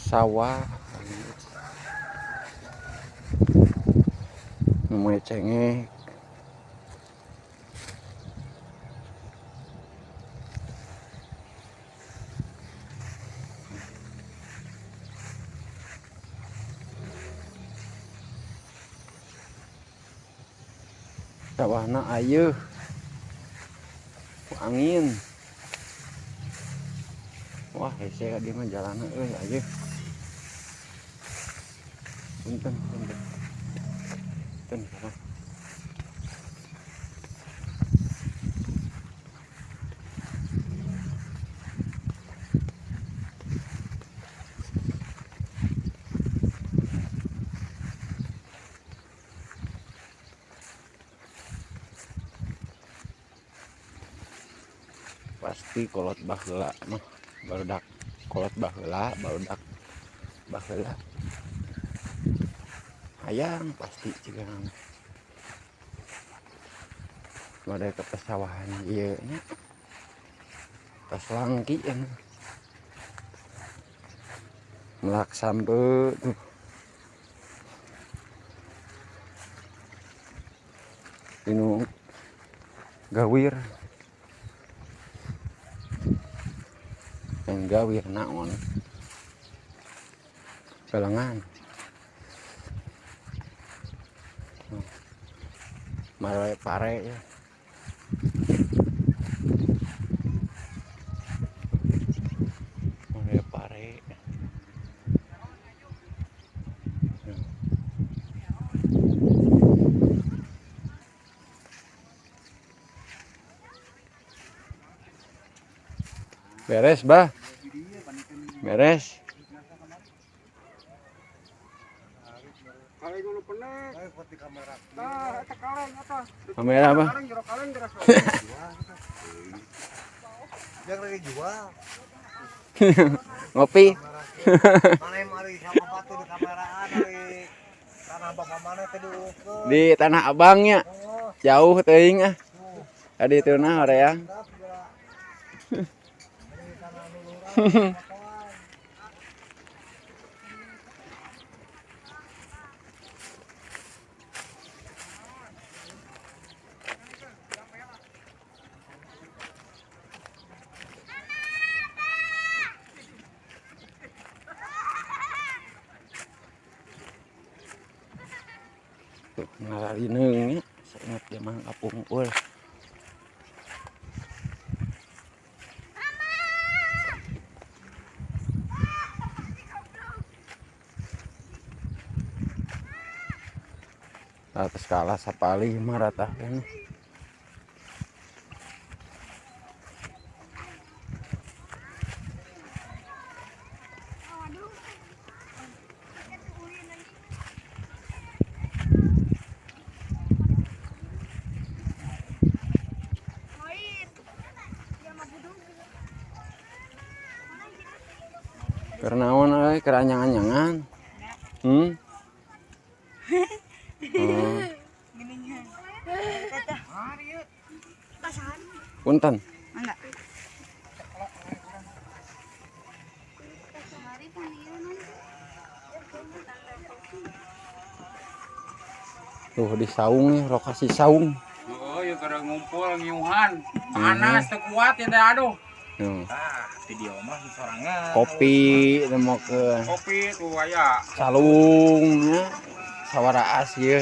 Sawah. Nemu cengek. Sawahna ayeuh. Ku angin. Wah, hese ka dieu mah jalanna euy ayeuh. Punten, punten. Punten, punten. Pasti kolot baheula mah, barudak kolot baheula, barudak baheula. Hayang pasti jiga mah. Bade ke pesawahan ieu nya. Tos langki ya. Melak sampe tuh. Inu gawir. Yang gawir naon. Galengan. Mare pare ya. Mare pare. Beres, Bah. Beres. Kamera apa? Yang lagi jual. Ngopi. Mana mari sama batu di kameraan dari tanah bapak mana teh diuruskeun. Di Tanah Abangnya. Oh, Jauh teuing ah. Tadi itu nah horeang. sedap geura. Dari tanah luluran. Tuh ngararineng nya. Sainget dia mah kapungkur. Atas kalah sapali mah rata kan. Keur naon euy, keur anyang-anyangan. Oh. Punten. Enggak. Tuh di saung nih, lokasi saung. Oh, ya keur ngumpul ngiuhan. Panas teu kuat ya teh aduh. Tuh. Ah, video mah sorangan. Kopi nemokeun. Kopi tuh aya. Salung nya. Sawaraas ieu.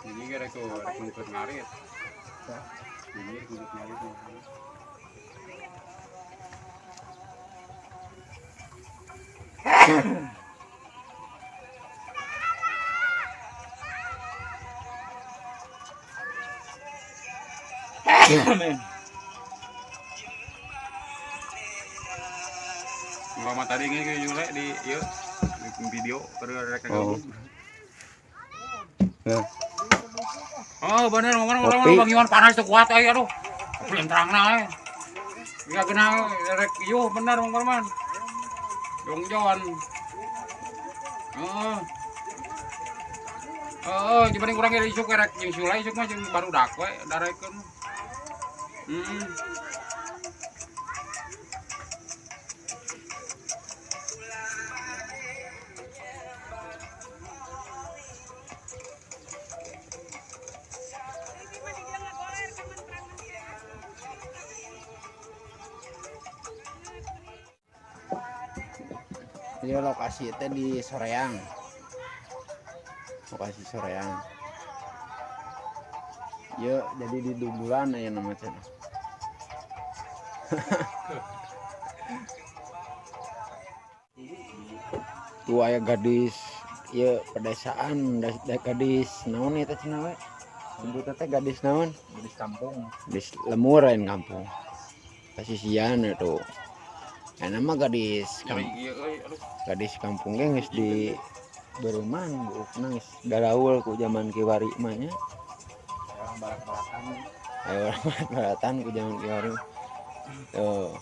Jadi gara ku rek ngarit. Jadi kudu ngarit. Mama tadi nge Yule di ieu di video keur rek Oh. gabung. Nah, Oh, bener mama Kopi. mama bangiwan panas teu kuat euy aduh. Pelentrangna euy. Enggak kenal rek ieu bener Bang Parman. Dongjon. Heeh. Heeh, dibanding urang ge isuk rek jeung Sule isuk mah jeung barudak we darekeun. Heeh. Jadi lokasi teh di Soreang. Lokasi Soreang. Ya, jadi di Dubulan aya nama cenah. Tuh aya gadis ieu pedesaan gadis naon eta cenah we? Sebutna teh gadis naon? Gadis kampung. Gadis lemur lain kampung. Pasisian itu. Nah, nama gadis gadis kampung ge geus di beruman buukna geus garaul ku zaman kiwari mah nya. Orang barat-baratan. Ayo orang barat-baratan ku zaman kiwari. Tuh.